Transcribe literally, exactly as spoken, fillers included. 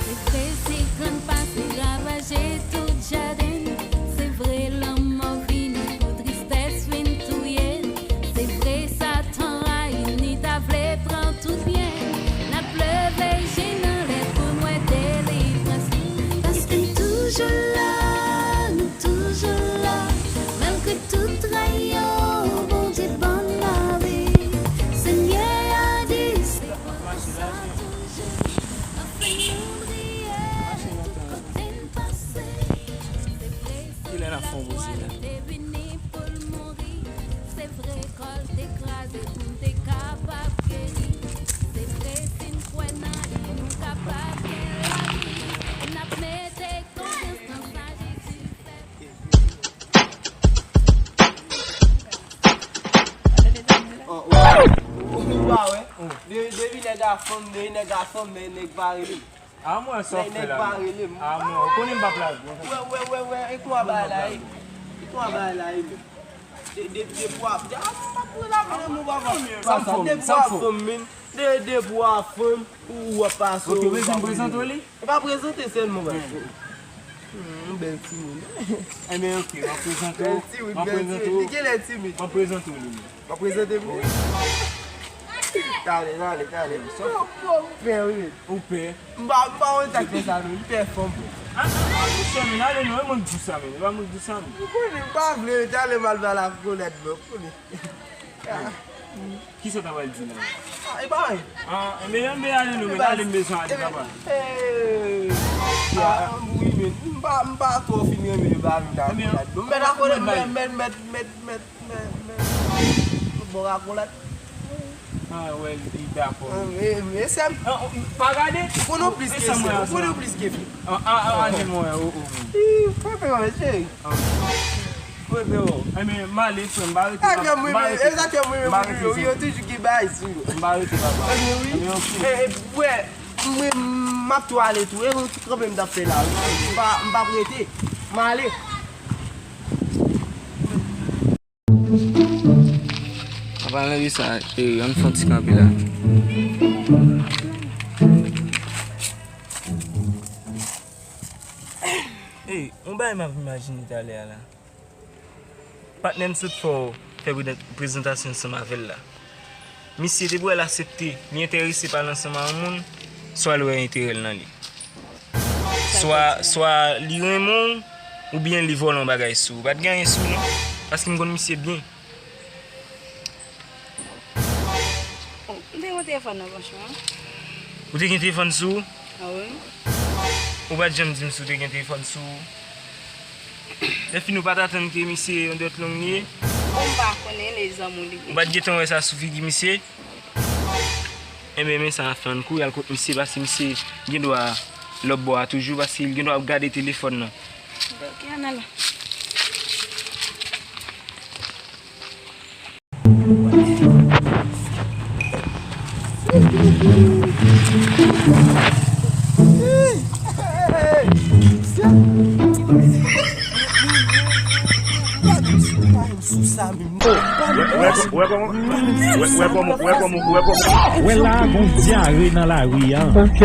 Se vre, siklòn pase ravaje tout jaden. Se vre, lanmò vini pou tristès vin touye. Se vre, Satan rayi n, li ta vle pran tout byen. N ap leve je n anlè pou n wè delivrans li. Paske n toujou la, nou toujou la. Malgre tout tray yo, Bondye ban n lavi. Senyè a di, se konsa toujou. Anfen nou briye, tout kote n pase. Se vre, Kilè n ap fè yon poze la? Te vini pou l mouri. Se vre, kò l te kraze pou n te kapab geri. Se vre, si n kwè nan li, nou kapab gen lavi. N ap mete konfyans nan sa Jezi fè. Ou pa wè? De-, depi nèg a fanm, depi nèg a fanm, nèg, nèg pa rele m. A mwen, sa w fè nèg la pa menm? Rele m. A mwen, ou konnen m p ap lage w. Wè, wè, wè, wè, e kwa bagay la ye? E kwa bagay la ye menm? De, de, depi w ap, a, m p ap rele avè w, mon papa. Sa m fè w, depi w ap fanm, menm. De, depi w ap fanm, ou, ou ap pase. Ok, ou bezwen m prezante w li? E pa prezante sèlman, baz. Hmm, bèl timoun. Enben, ok, m ap prezante w. Bèl timoun, bèl timoun. Li genlè timid. M ap prezante w li menm. W ap prezante m li? Wi. Talè, talè, talè. Bon, bon, m pè, wi. Ou pè? M pa, m pa wè sa k fè sa, non. M pè fanm, bro. A, a, a, monchè, men, ale non, e mwen k di w sa, men. E pa mwen k di w sa, men. M konnen, m pa vle, talè m al ba la kolèt, bro. M konnen. Kisa w ta pral di la? A, e pa anyen. A, men, men ale non, men ale, m bezwen ale, papa. Eh, a, wi, men, m pa, m pa twò fin renmen bagay la. Ebyen, m mèt akonèt, mèt, mèt, mèt, mèt, mèt, mèt, mèt, mèt, bon, rakonèt. A, wè, li dakò. A, men, men, sè m. A, ou pa gade? Ou konnen w plis ke sè m, ou konnen w plis ke fi. A, a, a, a, men, mwen, o, o, o. Ih, frè, frè, men, cheri. Frè, frè, o. Enben, m ale, frè, m pa rete, m pa rete. E sa ke mwen, mwen, yo, yo toujou gen bagay sou yo. M pa rete, papa. Enben, wi. Enben, ok. E, e, wè, mwen, m ap tou ale tou. E yon ti kanpe m t ap fè la, wi. M pa, m p ap rete. M ale. Anpalan de sa, e, ann fè yon ti kanpe la. Ey, yon bagay m ap imajine talè a la. Patnè m sot fè w fè prezan-, prezantasyon ansanm avè l la. Misye, depi w wè l aksepte, li enterese pale ansanm a yon moun, swa l wè enterè l nan li. Swa, swa li renmen w, oubyen li vòlè yon bagay sou ou. Pa t gen anyen sou ou, non. Paske m konn misye byen. Oh, m te gen yon telefòn nan pòch mwen. Ou te gen telefòn sou ou? A wi. Ou pa t janm di m si w te gen telefòn sou ou. Lèfini, ou pa t atann ke misye yon dwèt long li ye? Bon, m pa konnen, lèzanmi li. Ou pa t gentan wè sa sou figi misye? Enben, men sa, fè ann kouri al kot misye, paske misye gen dwa lòtbò a toujou, paske li gen dwa ap gade telefòn nan. Ok, ann al. Wè la, gon dyare nan lari a. Ok.